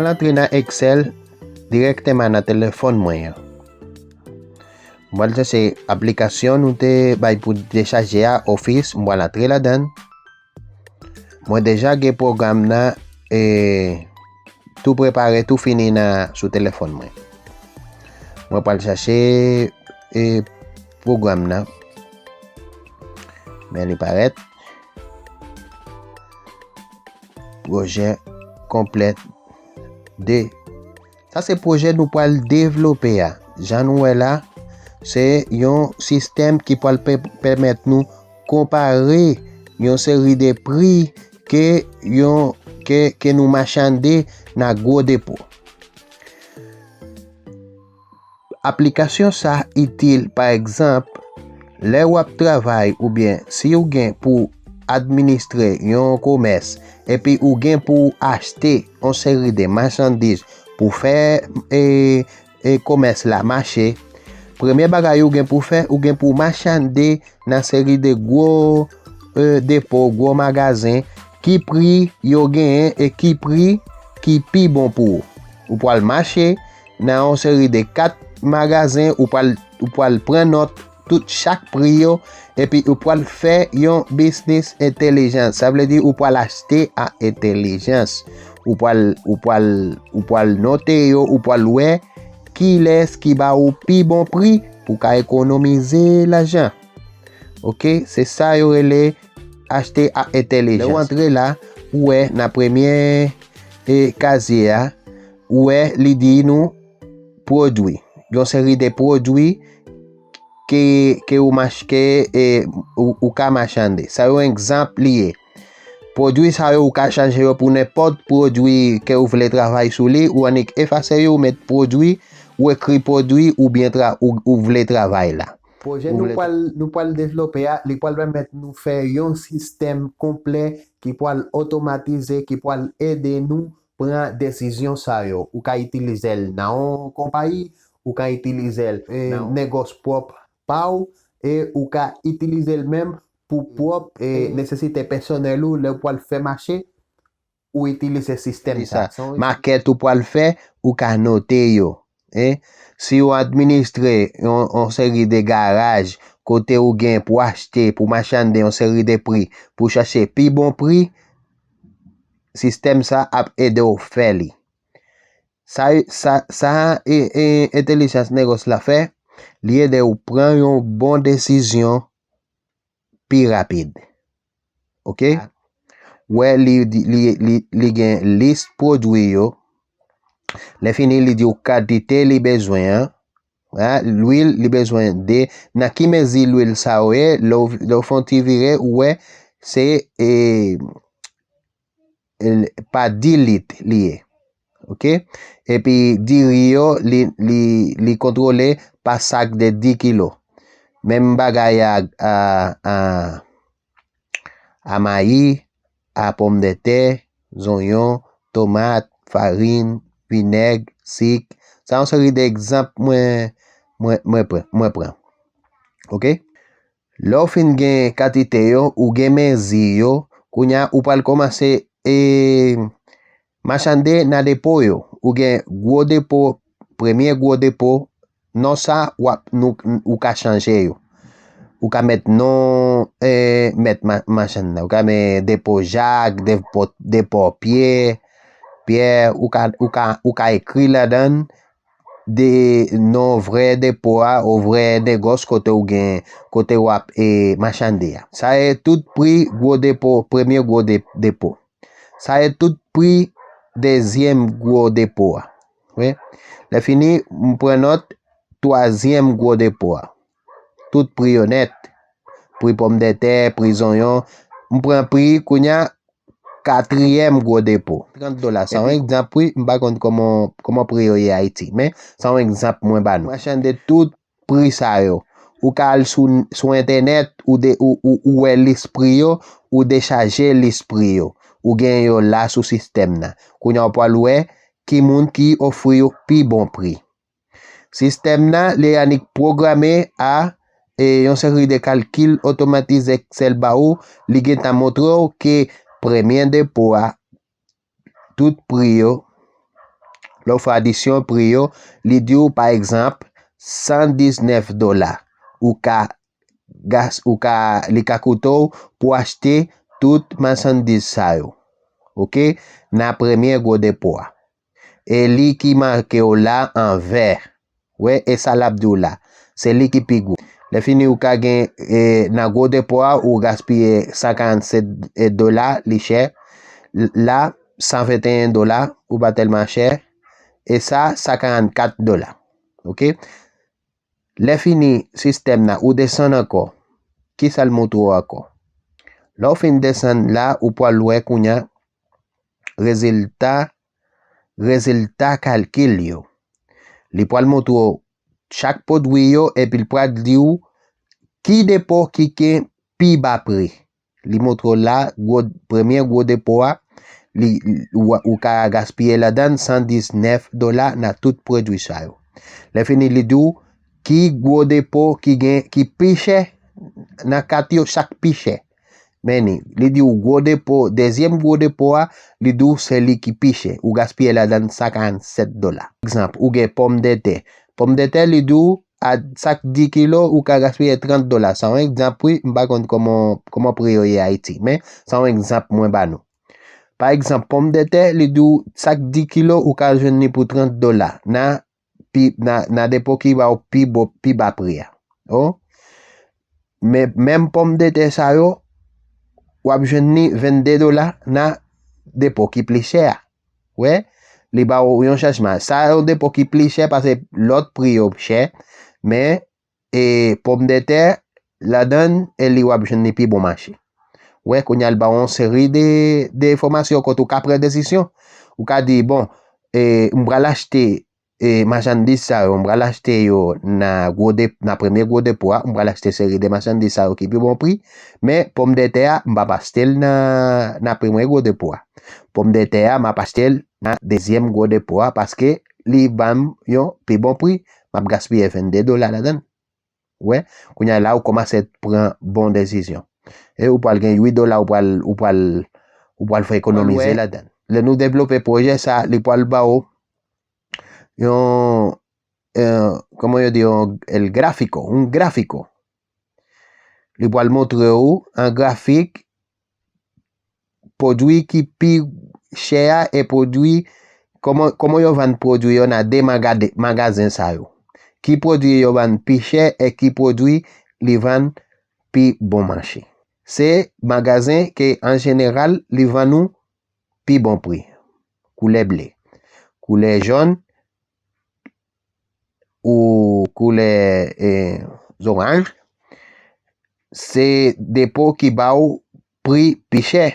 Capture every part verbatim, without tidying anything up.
Antre nan Excel dirèkteman nan telefòn mwen an. Mwen al chèche aplikasyon nou te bay pou dechaje a, Office, mwen al antre ladan l. Mwen deja gen pwogram nan e, tou prepare, tou fini nan sou telefòn mwen. Mwen pral chache e, pwogram nan. Men li parèt. Pwojè konplèt de. Sa se pwojè nou pral devlope a. Jan nou wè la, se yon sistèm ki pral pè- pèmèt nou konpare yon seri de pri ke yon ke, ke nou machande nan gwo depo. Aplikasyon sa itil, pa egzanp, lè w ap travay oubyen si w gen pou administre yon komès epi ou gen pou w achte yon seri de machandiz pou fè e, e, komès la mache, premye bagay ou gen pou fè, ou gen pou w machande nan seri de gwo e, depo, gwo magazen, ki pri yo genyen e ki pri ki pi bon pou ou. Ou pral mache nan yon seri de kat magazen, ou pral, ou pral pran nòt tout chak pri yo, epi ou pral fè yon biznis entèlijans. Sa vle di ou pral achte a entèlijans. Ou pral, ou pral, ou pral note yo, ou pral wè kilès ki ba ou pi bon pri pou ka ekonomize lajan. Oke, se sa yo rele achte a entèlijans. Lè w antre la, ou wè nan premye e, kazye a, ou wè li di nou pwodui. Yon seri de pwodui ke, ke ou mach-, ke e, ou, ou ka machande. Sa yo egzanp li ye. Pwodui sa yo ou ka chanje yo pou nenpòt pwodui ke ou vle travay sou li, ou annik efase yo, ou met pwodui, ou ekri pwodui oubyen tra, ou, ou vle travay la. Pwojè nou pral, nou pral devlope a, li pral pèmèt nou fè yon sistèm konplè ki pral otomatize, ki pral ede nou pran desizyon sa yo. Ou ka itilize l nan yon konpayi, ou ka itilize l e, nan negòs pwòp pa w, e ou ka itilize l menm pou pwòp e, nesesite pèsonèl ou lè w pral fè mache, ou itilize sistèm sa. Makèt ou pral fè, ou ka note yo. E, si w administre yon, yon seri de garaj kote ou gen pou achte, pou machande yon seri de pri, pou chache pi bon pri, sistèm sa ap ede w fè li. Sa, sa, sa e, e, entèlijans negòs la fè, li ede w pran yon bon desizyon pi rapid. Oke? Wè, li, li, li, li gen lis pwodui yo. Lè fini, li di w kantite li bezwen an. Lwil, li bezwen de. Nan ki mezi lwil sa yo ye? Lè w, lè w fè yon ti vire, ou wè, se e, pa dis lit li ye. Oke? Epi diri yo, li, li, li kontwole pa sak de dis kilo. Menm bagay a, a, a, a mayi, a pòmdetè, zonyon, tomat, farin, vinèg, sik. Sa yon seri de egzanp mwen, mwen, mwen pran, mwen pran. Oke? Lè w fin gen kantite yo, ou gen mezi yo, kounye a ou pral kòmanse e, machande nan depo yo. Ou gen gwo depo, premye gwo depo, non sa w ap, nou, ou ka chanje yo. Ou ka met non e, met ma, machann nan. Ou ka met depo Jak, depo, depo Pyè, Pyè, ou ka, ou ka, ou ka ekri ladan l de non vrè depo a, ou vrè negòs kote ou gen, kote w ap e, machande a. Sa e tout pri gwo depo, premye gwo de, depo. Sa e tout pri dezyèm gwo depo a. Wi. Lè fini, m pran nòt twazyèm gwo depo a. Tout pri yo nèt. Pri pòmdetè, pri zonyon. M pran pri kounye a katriyèm gwo depo. Trant dola. Sa yon egzanp, wi. M pa konn kòman, kòman pri yo ye Ayiti. Men, sa yon egzanp mwen ba nou. Machande tout pri sa yo. Ou ka al sou, sou entènèt, ou, de, ou, ou, ou wè lis pri yo, ou dechaje lis pri yo. Ou gen yo la sou sistèm nan. Kounye a w pral wè ki moun ki ofri yo pi bon pri. Sistèm nan, li annik pwograme a e, yon seri de kalkil otomatize Excel ba ou, li gentan montre w ke premye depo a, tout pri yo, Lè w fè adisyon pri yo, li di w, pa egzanp, san diznèf dola. Ou ka, gas, ou ka, li ka koute w pou w achte tout machandiz sa yo. Oke? Nan premye gwo depo a. E li ki make w la an vè. Wè, e sa l ap di w la. Se li ki pi gwo. Lè fini, ou ka gen, e, nan gwo depo a, ou gaspiye san karannsèt dola, li chè. L-, la, san venteyen dola, ou pa tèlman chè. E sa, san karannkat dola. Oke? Lè fini, sistèm nan, ou desann ankò. Kisa l montre w ankò? Lè w fin desann la, ou pral wè kounye a, rezilta, rezilta kalkil yo. Li pral montre w chak pwodui yo, epi l pral di w ki depo ki gen pi ba pri. Li montre w la, gwo, premye gwo depo a, li, ou, ou ka gaspiye ladan l san diznèf dola nan tout pwodui sa yo. Lè fini, li di w ki gwo depo ki gen, ki pi chè nan kat yo, chak pi chè. Men ni, li di w gwo depo, dezyèm gwo depo a, li di w se li ki pi chè. Ou gaspiye ladan l san karannsèt dola. Egzanp, ou gen pòmdetè. Pòmdetè, li di w, a, sak di kilo, ou ka gaspiye trant dola. Sa yon egzanp, wi, m pa konn kòman, kòman pri yo ye Ayiti, men sa yon egzanp mwen ba nou. Pa egzanp, pòmdetè, li di w, sak di kilo, ou ka jwenn li pou trant dola. Nan pi, nan, nan depo ki ba w pi bo, pi ba pri a. O. Men, menm pòmdetè sa yo, w ap jwenn li vennde dola nan depo ki pli chè a. Wè, li ba w yon chanjman. Sa yon depo ki pli chè paske lòt pri yo chè, men, e, pòmdetè ladan l, e li w ap jwenn li pi bon mache. Wè, kounye a l ba w yon seri de, de enfòmasyon kote ou ka pran desizyon. Ou ka di, bon, e, m pral achte e, machandiz sa yo, m pral achte yo nan gwo de, nan premye gwo depo a, m pral achte seri de machandiz sa yo ki pi bon pri, men pòmdetè a, m p ap achte l nan, nan premye gwo depo a. Pòmdetè a, m ap achte l nan dezyèm gwo depo a, paske li ban m yon pi bon pri, m ap gaspiye vennde dola ladan l. Wè, kounye a la, ou kòmanse pran bon desizyon. E ou pral gen uit dola, ou pral, ou pral, ou pral fè ekonomize ladan l. Lè nou devlope pwojè sa, li pral ba w yon, eh, kòman yo di, yon, el gráfico, un gráfico. Li pral montre w an grafik pwodui ki pi chè a e pwodui, kòman, kòman yo vann pwodui yo nan de magade-, magazen sa yo. Ki pwodui yo vann pi chè e ki pwodui li vann pi bon mache. Se magazen ke an jeneral li vann ou pi bon pri. Koulè ble. Koulè jòn ou koulè, eh, zoranj, se depo ki ba w pri pi chè.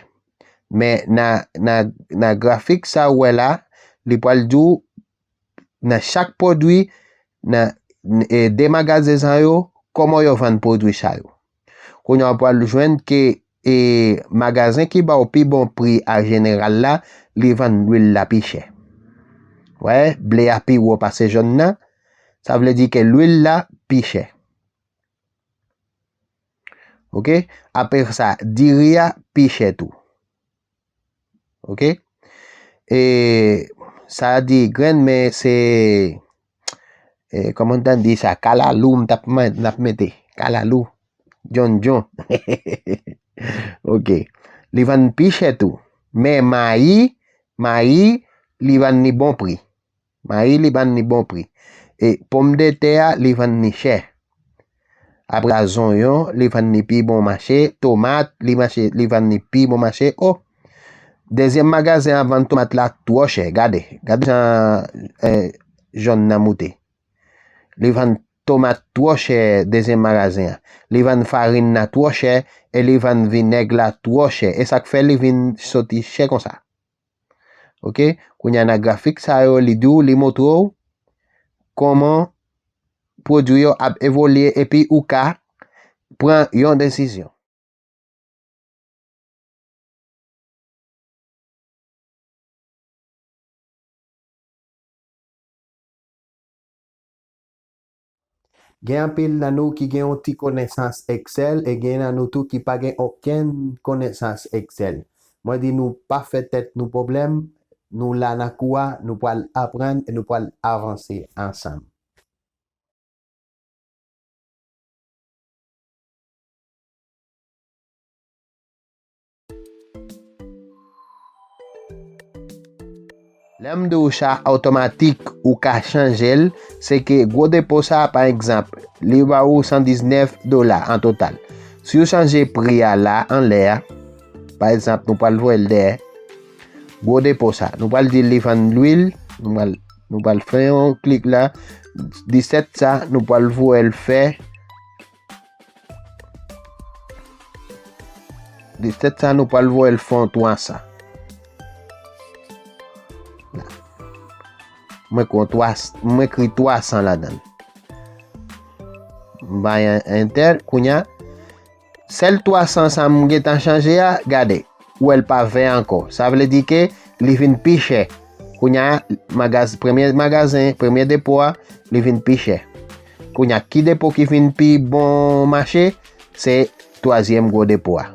Men nan, nan, nan grafik sa ou wè la, li pral di w nan chak pwodui, nan, e, de magazen sa yo, kòman yo vann pwodui sa yo. Kounye a w pral jwenn ke, e, magazen ki ba w pi bon pri a jeneral la, li vann lwil la pi chè. Wè, ble a pi wo pase jòn nan, sa vle di ke lwil la pi chè. Oke? Apre sa, diri a pi chè tou. Oke? E sa di grenn, men se, e, kòman ta di sa? Kalalou m t ap, m ap mete. Kalalou. Djondjon. Oke. Li vann pi chè tou. Men mayi, mayi, li vann li bon pri. Mayi, li vann li bon pri. E pòmdetè a, li vann li chè. Apre sa, zonyon, li vann li pi bon mache. Tomat, li mache, li vann li pi bon mache. O, dezyèm magazen an vann tomat la twò chè. Gade, gade jan, eh, jòn nan moute. Li vann tomat twò chè, dezyèm magazen an. Li vann farin nan twò chè e li vann vinèg la twò chè. E sa k fè li vin soti chè konsa. Oke? Kounye a nan grafik sa yo, li di w, li montre w kòman pwodui yo ap evolye epi ou ka pran yon desizyon. Gen anpil nan nou ki gen yon ti konesans Excel e gen nan nou tou ki pa gen okenn konesans Excel. Mwen di nou pa fè tèt nou pwoblèm, nou la nan kou a, nou pral aprann e nou pral avanse ansanm. Lè m di w sa otomatik, ou ka chanje l, se ke gwo depo sa, pa egzanp, li ba ou san diznèf dola an total. Si w chanje pri a la, anlè a, pa egzanp, nou pral voye l dèyè, gwo depo sa, nou pral di li vann lwil, nou pral, nou pral fè yon klik la, disèt sa, nou pral voye l fè Disèt sa, nou pral voye l fè yon twa san. La. Mwen ekri yon twa, mwen ekri twa san ladan l. M bay en-, enter, kounye a, sèl twa san sa m gentan chanje a, gade, ou wè l pa vè ankò. Sa vle di ke li vin pi chè. Kounye a, magaz-, premye magazen, premye depo a, li vin pi chè. Kounye a, ki depo ki vin pi bon mache? Se twazyèm gwo depo a.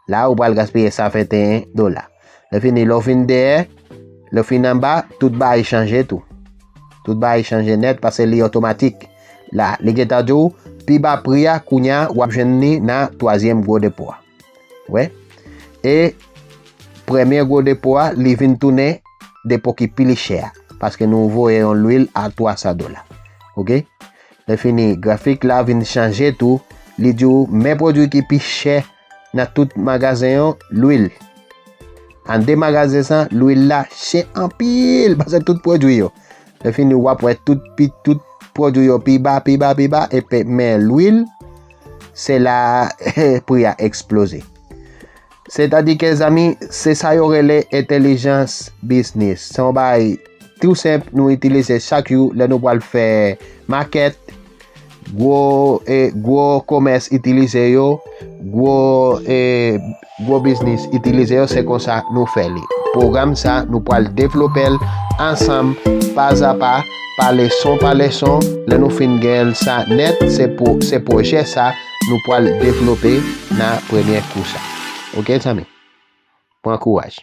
La, ou pral gaspiye san venteyen dola. Lè fini, lè w vin dèyè, lè w fin anba, tout bagay chanje tou. Tout bagay chanje nèt paske li otomatik. La, li gentan di w, pi ba pri a, kounye a, w ap jwenn li nan twazyèm gwo depo a. Wè. E premye gwo depo a, li vin tounen depo ki pi chè a. Paske nou voye yon lwil a twa san dola. Oke? Lè fini, grafik la vin chanje tou. Li di w, men pwodui ki pi chè nan tout magazen yo, lwil. Anndan magazen sa, lwil la chè anpil, paske tout pwodui yo. Lè fini, w ap wè tout pi, tout pwodui yo pi ba, pi ba, pi ba, epi men lwil, se la pri a eksploze. Sètadi ke, zanmi, se sa yo rele entèlijans biznis. Se yon bagay tou senp nou itilize chak jou lè nou pral fè makèt, gwo, e, gwo komès itilize yo, gwo, e, gwo biznis itilize yo, se konsa nou fè li. Pwogram sa, nou pral devlope l ansanm, pazapa, pa leson pa leson. Lè nou fin gen l sa nèt, se pwo-, se pwojè sa nou pral devlope nan premye kou sa. Oke, zanmi? Pran kouraj.